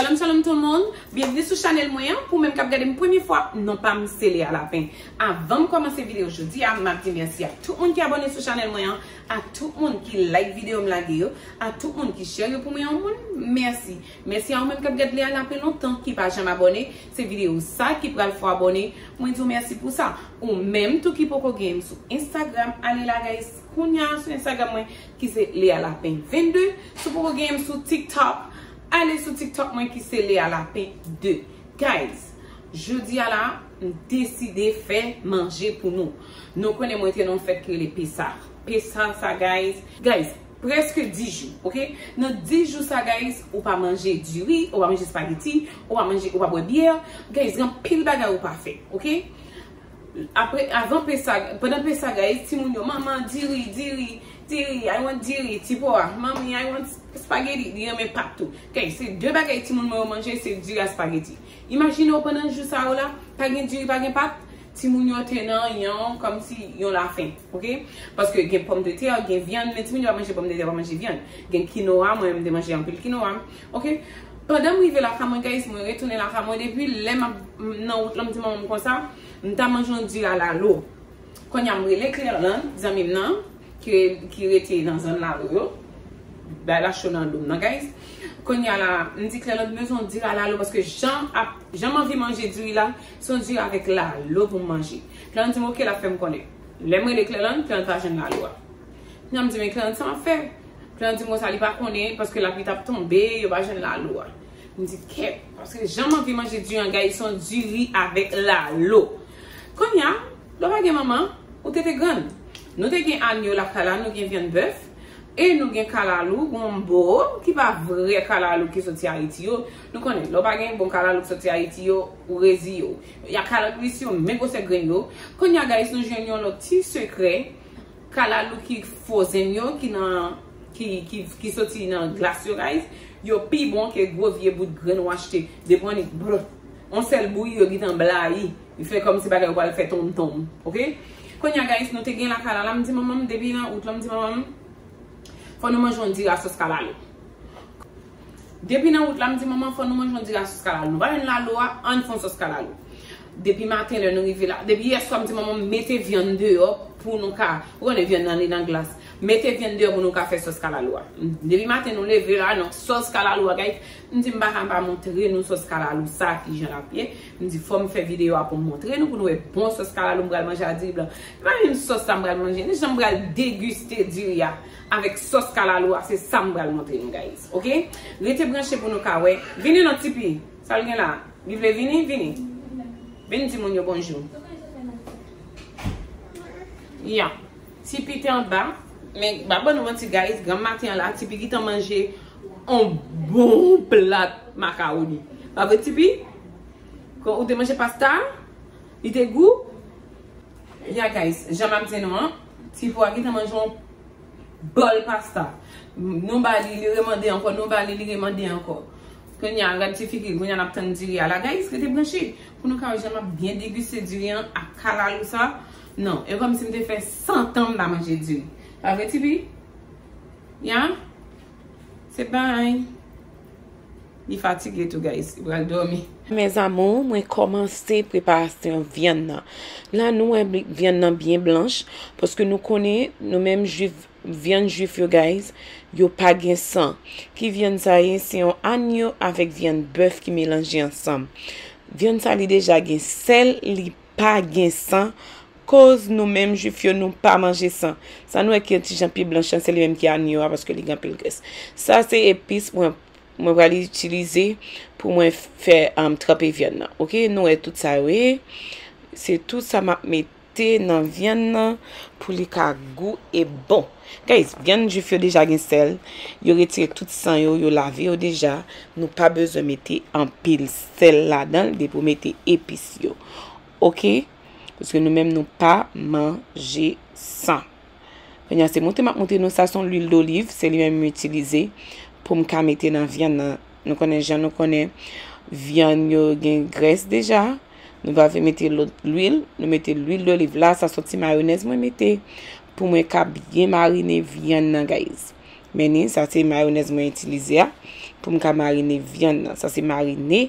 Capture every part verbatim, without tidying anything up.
Shalom, shalom tout le monde. Byenvni sou chanèl mwen an. Pou menm k ap gade m premye fwa, non pa m se Lea Lapin. Avan m kòmanse videyo jodi a, m ap di mèsi a tout moun ki abòne sou chanèl mwen an, a tout moun ki like videyo m lage yo, a tout moun ki share yo pou mwen, yon moun, mèsi. Mèsi a ou menm k ap gade Lea Lapin lontan, ki pa janm abòne. Se videyo sa ki pral fè w abòne. Mwen di w mèsi pou sa. Ou menm tou ki poko gen m sou Instagram, ale la guys, kounya sou Instagram mwen ki se Lea Lapin vennde. Si w poko gen m sou TikTok, ale sou TikTok mwen ki se Lea Lapin de. Guys, jodi a la, m deside fè manje pou nou. Nou konnen mwen te nan yon fèt ki rele Pesa. Pesa sa, guys. Guys, prèske dis jou, oke? Nan dis jou sa, guys, ou pa manje diri, ou pa manje espageti, ou pa manje, ou pa bwè byè. Guys, gen anpil bagay ou pa fè, oke? Apre, avan Pesa, pandan Pesa, guys, timoun yo, "Manman, diri, diri, diri, I want diri," ti po a, "Manmi, I want spaghetti," li renmen pat tou. Guys, se de bagay timoun mwen yo manje, se diri ak spaghetti. Imajine w pandan jou sa yo la, pa gen diri, pa gen pat, timoun yo te nan yon, kòmsi yon lafen, oke? Paske gen pòmdetè, gen vyann, men timoun yo pa manje pòmdetè, pa manje vyann. Gen kinowa, mwen menm m te manje anpil kinowa, oke? Pandan m rive lakay mwen, guys, mwen retounen lakay mwen, depi lè m ap, m nan wout lan, m di manman m konsa, m ta manje yon diri a lalo. Kounye a m rele Clairland, zanmi m nan, ki, ki rete nan zòn lalo yo. Bay la cho nan do m nan, guys. Kounye a la, m di Clairland, m bezwen yon diri a lalo, paske jan ap, jan m anvi manje diri la, se yon diri avèk lalo pou m manje. Clairland di m, "Oke," l ap fè m konnen. Lè m rele Clairland, Clairland pa jwenn lalo a. Kounye a m di, "Men Clairland, sa m ap fè?" Clairland di m konsa, li pa konnen, paske lapli t ap tonbe, yo pa jwenn lalo a. M di, "Kèt, paske jan m anvi manje diri an, guys, se yon diri avèk lalo." Kounye a, lè w pa gen manman, ou te te grann. Nou te gen anyo lakay la, nou gen vyann bèf, e nou gen kalalou, gonbo, ki pa vrè kalalou ki soti Ayiti yo. Nou konnen, lè w pa gen bon kalalou ki soti Ayiti yo, ou reziye w. Y a kalalou isi yo, men gwosè grenn yo. Kounye a, guys, nou jwenn yon lòt ti sekrè. Kalalou ki frozen yo, ki nan, ki, ki, ki soti nan glas yo, guys, yo pi bon ke gwo vye bout grenn ou achte. Depi w annik, brr, yon sèl bouyi, yo gentan blayi. Li fè kòmsi bagay yo pral fè tonm tonm, oke? Kounye a, guys, nou te gen lakay la, la, m di manman m, depi nan out la, m di manman m, fò nou manje yon diri a sòs kalalou. Depi nan wout la, m di, "Manman, fò nou manje yon diri a sòs kalalou. Nou pa jwenn lalo a, ann fè yon sòs kalalou." Depi maten, lè nou rive la, depi yèswa, m di, "Manman, mete vyann deyò pou nou ka," ou konnen vyann nan, li nan glas. "Mete vyann deyò pou nou ka fè sòs kalalou a." Depi maten, nou leve la, non, sòs kalalou a, guys, m di, "M pa ka pa montre nou sòs kalalou sa, ki jan l ap ye." M di, "Fò m fè videyo a pou m montre nou, pou nou wè bon sòs kalalou m pral manje a diri blan." E pa menm sòs sa m pral manje, ni jan m pral degiste diri a avèk sòs kalalou a, se sa m pral montre nou, guys, oke? Rete branche pou nou ka wè. Vini non, Tipi. Sa l gen la? Li vle vini? Vini. Vin di moun yo bonjou. Ya. Tipi te anba, men m pa ban nou manti, guys, granm maten an la, Tipi gentan manje yon bon plat makawoni. Pa vre, Tipi? Kan ou te manje pasta? Li te gou? Ya, guys, jan m ap di nou an, Tipo a gentan manje yon bòl pasta. Nou ba li, li remande ankò, nou ba li, li remande ankò. Kounye a, gad ti figi l, kounye a n ap tann diri a la, guys, rete branche. Pou nou ka wè jan m ap byen degiste diri an ak kalalou sa. Non, e kòmsi m te fè san tan m pa manje diri. Pa vre, Tipi? Ya? Se bay. Li fatige tou, guys. Li pral dòmi. Mes amours, mwen kòmanse preparasyon vyann nan. La, nou wè vyann nan byen blanch, paske nou konnen, nou menm jwif, vyann jwif yo, guys, yo pa gen san. Ki vyann sa ye? Se yon anyo avèk vyann bèf ki melanje ansanm. Vyann sa, li deja gen sèl, li pa gen san, koz nou menm jwif yo, nou pa manje san. Sa nou wè ki yon ti jan pi blanch lan, se li menm ki anyo a, paske li gen anpil grès. Sa se epis mwen, mwen pral itilize pou mwen fè, um, tranpe vyann nan. Oke, nou wè tout sa yo ye. Se tout sa m ap mete nan vyann nan pou li ka gou e bon. Guys, vyann jwif yo deja gen sèl. Yo retire tout san yo, yo lave yo deja. Nou pa bezwen mete anpil sèl ladan l depi w mete epis yo. Oke? Paske nou menm nou pa manje san. Kounye a, se montre m ap montre nou, sa se yon lwil doliv, se li menm m itilize pou m ka mete nan vyann nan. Nou konnen jan nou konnen vyann yo gen grès deja. Nou pa vle mete lòt lwil, nou mete lwil doliv la, sa se yon ti mayonèz mwen mete pou mwen ka byen marine vyann nan, guys. Men ni, sa se mayonèz mwen itilize a pou m ka marine vyann nan. Sa se marine.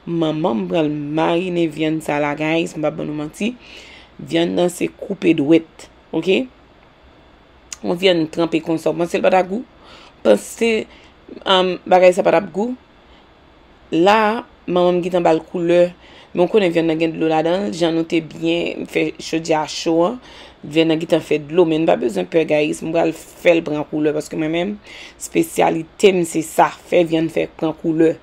Manman m pral marine vyann sa la, guys. M pa ban nou manti. Vyann nan se koupe dwèt. Ok? Yon vyann tranpe konsa. Ou panse l pa ta gou? Panse um, bagay sa pa t ap gou? La, manman m gentan ba l koulè. Men w konnen vyann nan gen dlo ladan l. Jan nou te byen fè chodyè a cho an, vyann nan gentan fè dlo. Men n pa bezwen pè, guys. M pral fè l pran koulè paske mwen menm, espesyalite m se sa. Fè vyann fè pran koulè.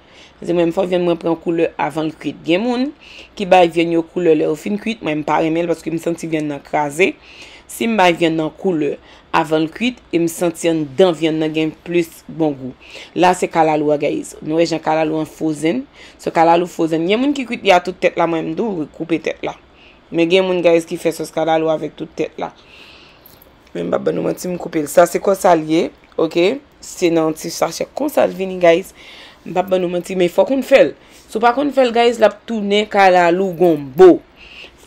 Se mwen, m fò vyann mwen pran koulè avan l kwit. Gen moun ki bay vyann yo koulè lè yo fin kwit. Mwen, m pa renmen l paske m santi vyann nan kraze. Si m bay vyann nan koulè avan l kwit, e m santi anndan vyann nan gen plis bon gou. La, se kalalou a, guys. Nou wè jan kalalou an frozen. So, kalalou frozen. Gen moun ki kwit li a tout tèt la, mwen, m tou koupe tèt la. Men gen moun, guys, ki fè sòs kalalou avèk tout tèt la. Men m pa ban nou manti, m koupe l. Sa, se konsa l ye, ok? Se nan yon ti sachè konsa l vini, guys. M pa ban nou manti, men fòk ou fè l. Si w pa konn fè l, guys, l ap tounen kalalou gonbo.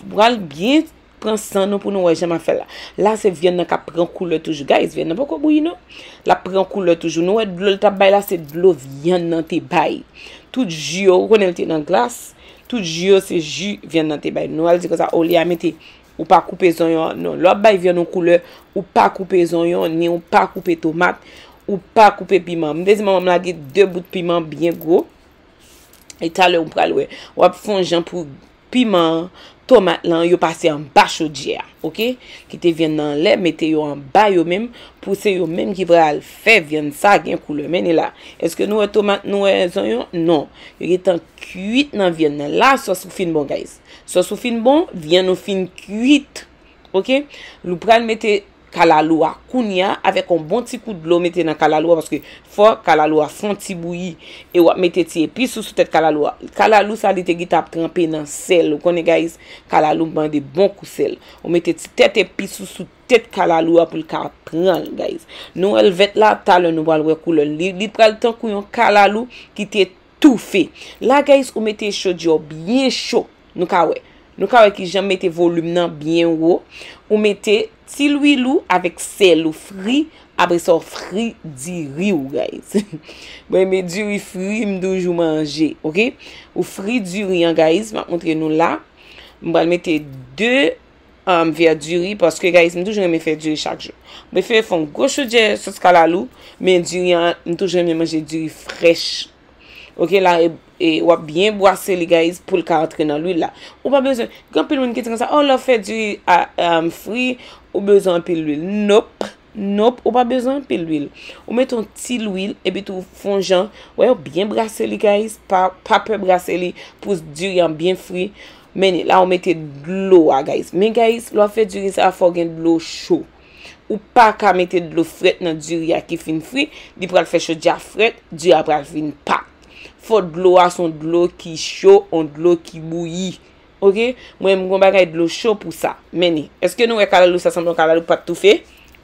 Pral byen pran san nou pou nou wè jan m ap fè l la. La, se vyann nan k ap pran koulè toujou. Guys, vyann nan poko bouyi, non. L ap pran koulè toujou. Nou wè dlo l t ap bay la, se dlo vyann nan te bay. Tout ji yo, ou konnen l te nan glas. Tout ji yo, se ji vyann nan te bay. Nou al di konsa, olye a mete, ou pa koupe zonyon an. Non, lè w ap bay vyann ou koulè, ou pa koupe zonyon, ni ou pa koupe tomat, ou pa koupe piman. M te di manman m lage de bout piman byen gwo. E talè ou pral wè. W ap fè yon jan pou piman an, tomat lan, yo pase anba chodyè a, ok? Kite vyann nan anlè, mete yo anba yo menm, pou se yo menm ki pral fè vyann sa gen koulè. Men ni la. Èske nou wè tomat, nou wè zonyon? Non. Yo gentan kwit nan vyann nan. La, sòs ou fin bon, guys. Sòs ou fin bon, vyann ou fin kwit. Ok? Nou pral mete kalalou a kounye a avèk yon bon ti kou dlo mete nan kalalou a paske fò kalalou a fè yon ti bouyi e w ap mete ti epis ou sou tèt kalalou a. Kalalou sa li te gentan ap tranpe nan sèl. Ou konnen, guys, kalalou mande bon kou sèl. Ou mete ti tèt epis ou sou tèt kalalou a pou l ka pran l, guys. Nou wè l vèt la, talè nou pral wè koulè l. Li, li pral tankou yon kalalou ki te toufe. La, guys, ou mete chodyè w byen cho. Nou ka wè. Nou ka wè kijan m mete volim nan byen wo. Ou mete ti lwil ou avèk sèl ou fri. Apre sa, w fri diri w, guys. Mwen, men diri fri, m toujou manje, ok? Ou fri diri an, guys. M ap montre nou la. M pral mete de um, vè diri, paske, guys, m toujou renmen fè diri chak jou. M prefere fè yon gwo chodyè sòs kalalou, men diri an, m toujou renmen manje diri frèch. Ok, la, e, e, w ap byen bwase li, guys, pou l ka antre nan lwil la. Ou pa bezwen, gen anpil moun ki di konsa, oh, lè w fè diri a, um, fri, ou bezwen anpil lwil. Nope. Nope, ou pa bezwen anpil lwil. Ou mete yon ti lwil, epi tou fè yon jan, wè, ou byen brase li, guys. Pa, pa pè brase li pou diri an byen fri. Men la, ou mete dlo a, guys. Men, guys, lè w ap fè diri sa, fò w gen dlo cho. Ou pa ka mete dlo frèt nan diri a ki fin fri, li pral fè chodyè a frèt, diri a pral vin pa. Fò dlo a se yon dlo ki cho, yon dlo ki bouyi. Ok? Mwen, m gon bagay dlo cho pou sa. Men ni. Èske nou wè kalalou sa sanble yon kalalou k pa t toufe?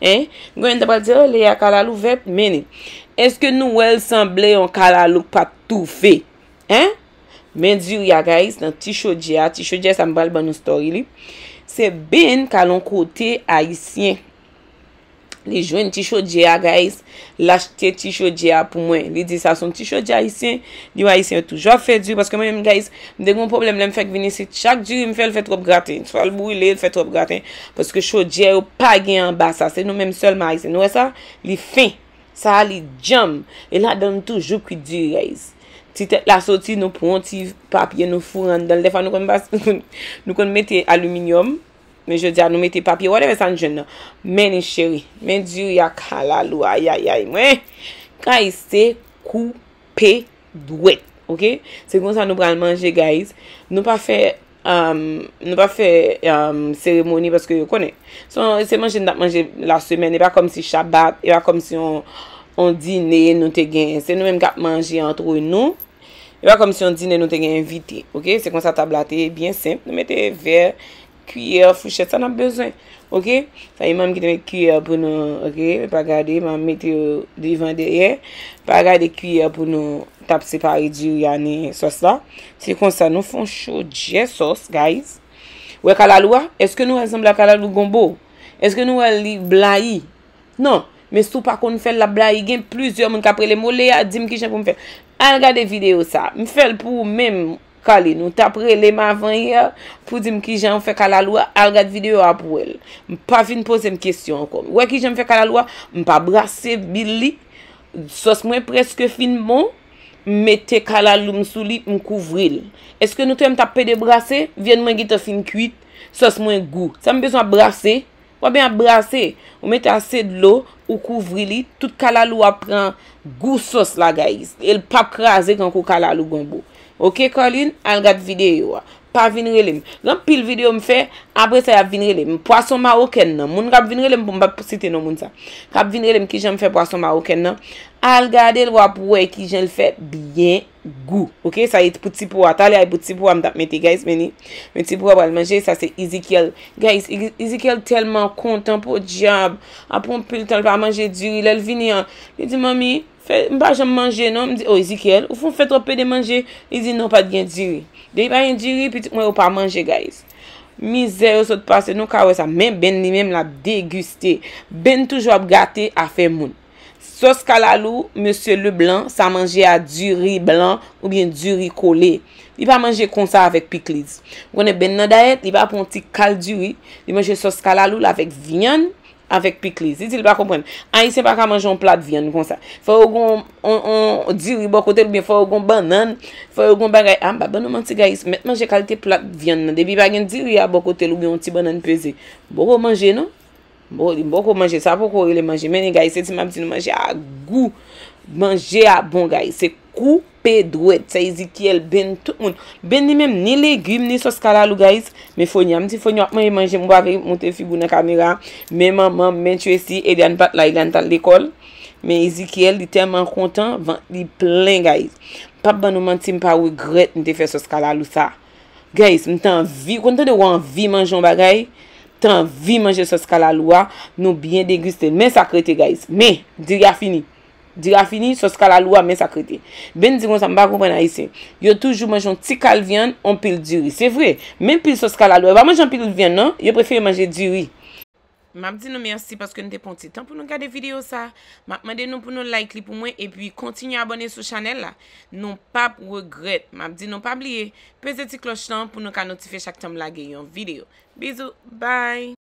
Hein? Gen yon ta pral di, oh, Lea kalalou vèt, men ni. Èske nou wè l sanble yon kalalou k pa t toufe? Hein? Men diri a, guys, nan ti chodyè a. Ti chodyè sa, m pral ban nou story li. Se Ben k al yon kote ayisyen. Li jwenn ti chodyè a, guys. L achte ti chodyè a pou mwen. Li di sa se yon ti chodyè ayisyen. Li wè ayisyen yo toujou ap fè diri. Paske mwen menm, guys, m te gen yon pwoblèm lè m fèk vin isit. Chak diri m fè, l fè twòp graten. Swa l brile, l fè twòp graten. Paske chodyè yo pa gen anba sa. Se nou menm sèlman ayisyen. Nou wè sa? Li fen. Sa a, li djanm. E ladan l toujou kwit diri, guys. Ti tèt la soti, nou pran yon ti papye, nou foure anndan l. Dèfwa, nou konn bas-, nou konn mete aliminyòm. Men jodi a, nou mete papye, whatever sa n jwenn nan. Men ni cheri, men diri a kalalou, ayayay. Mwen, guys, se koupe dwèt, ok? Se konsa nou pral manje, guys. Nou pa fè, um, nou pa fè, um, seremoni paske yo konnen. Se, se manje n t ap manje lasemèn, e pa kòmsi Shabbat, e pa kòmsi yon, yon dine nou te genyen. Se nou menm k ap manje antre nou. E pa kòmsi yon dine nou te gen envite, ok? Se konsa tab la te ye, byen senp. Nou mete vè, kiyè, fouchèt, sa n ap bezwen, ok? Sa e manm ki te met kiyè pou nou, ok? Pa gade, m ap mete yo devan dèyè. Pa gade kiyè pou nou t ap separe diri a ni sòs la. Se konsa nou fè yon chodyè sòs, guys. Wè kalalou a? Èske nou wè l sanble ak kalalou gonbo? Èske nou wè li blayi? Non, Men si w pa konn fè l, l ap blayi. Gen plizyè moun k ap rele m, "O Lea, di m kijan pou m fè." Al gade videyo sa. M fè l pou ou menm, Carline. Ou t ap rele m avan yè pou di m kijan w fè kalalou a. Al gad videyo a pou w wè l. M pa vin poze m kesyon ankò. Ou wè kijan m fè kalalou a? M pa brase bil li. Sòs mwen prèske fin bon. M mete kalalou m sou li, m kouvri l. Èske nou te wè m t ap pede brase? Vyann mwen gentan fin kuit. Sòs mwen gou. Sa m bezwen ap brase? W ap byen ap brase. Ou mete ase dlo, ou kouvri li, tout kalalou ap pran gou sòs la, guys. E l p ap kraze kankou kalalou gonbo. Oke, Carline, al gad videyo a. Pa vin rele m. Gen anpil videyo m fè, apre sa y ap vin rele m. Pwason mawokèn nan. Moun k ap vin rele m pou m p ap site non moun sa. K ap vin rele m kijan m fè pwason mawokèn nan. Al gade l, w ap wè kijan l fè byen gou. Oke, sa e pou ti po a. Talè a e pou ti po a m t ap mete, guys, men ni. Men ti po a pral manje, sa se Ezekiel. Guys, Eze- Ezekiel tèlman kontan, podyab. Apre yon pil tan l pa manje diri, lè l vini an, li di, "Manmi, fè, m pa janm manje non." M di, "O, Ezekiel, ou fè, fè twòp pede manje." Li di, "Non, pa t gen diri." Depi pa gen diri, pitit mwen yo pa manje, guys. Mizè yo sot pase, nou ka wè sa. Men Ben li menm l ap degiste. Ben toujou ap gate afè moun. Sòs kalalou, mesye Leblanc, sa manje a diri blan oubyen diri kole. Li pa manje konsa avèk pikliz. Ou konnen Ben nan dayèt, li pa pran yon ti kal diri, li manje sòs kalalou l avèk vyann, avèk pikliz. Li di li pa konprann. Ayisyen pa ka manje yon plat vyann konsa. Fò yo gon on, on diri bò kote l, oubyen fò yo gon bannann, fò yo gon bagay. A, m pa ban nou manti, guys. Mèt manje kalite plat vyann nan. Depi pa gen diri a bò kote l, oubyen yon ti bannann peze. M poko manje, non. Bon, li poko manje, sa poko rele manje. Men, guys, se ti m ap di nou, manje a gou. Manje a bon, guys. Se koupe dwèt. Sa Ezekiel, Ben, tout moun. Ben li menm, ni legim, ni sòs kalalou, guys. Men Fonya, m di Fonya, w ap manje, manje, m pa vle montre figi w nan kamera. Men manman m, men Tracy, Eliane pa t la, Eliane t al lekòl. Men Ezekiel, li tèlman kontan, vant li plen, guys. M p ap ban nou manti, m pa regrèt m te fè sòs kalalou sa. Guys, m t anvi, ou konn tande w anvi manje yon bagay, m t anvi manje sòs kalalou a, nou byen degiste l. Men sa k rete, guys. Men, diri a fini. Diri a fini, sòs kalalou a, men sa k rete. Ben di konsa, m pa konprann ayisyen. Yo toujou manje yon ti kal vyann, yon pil diri. Se vre. Men pil sòs kalalou a, yo pa manje anpil vyann, non. Yo prefere manje diri. M ap di nou mèsi paske nou te pran ti tan pou nou gade videyo sa. M ap mande nou pou nou like li pou mwen epi kontinye abòne sou chanèl la. Nou p ap regrèt. M ap di nou pa bliye peze ti klòch lan pou nou ka notifye chak tan m lage yon videyo. Bizou, bye!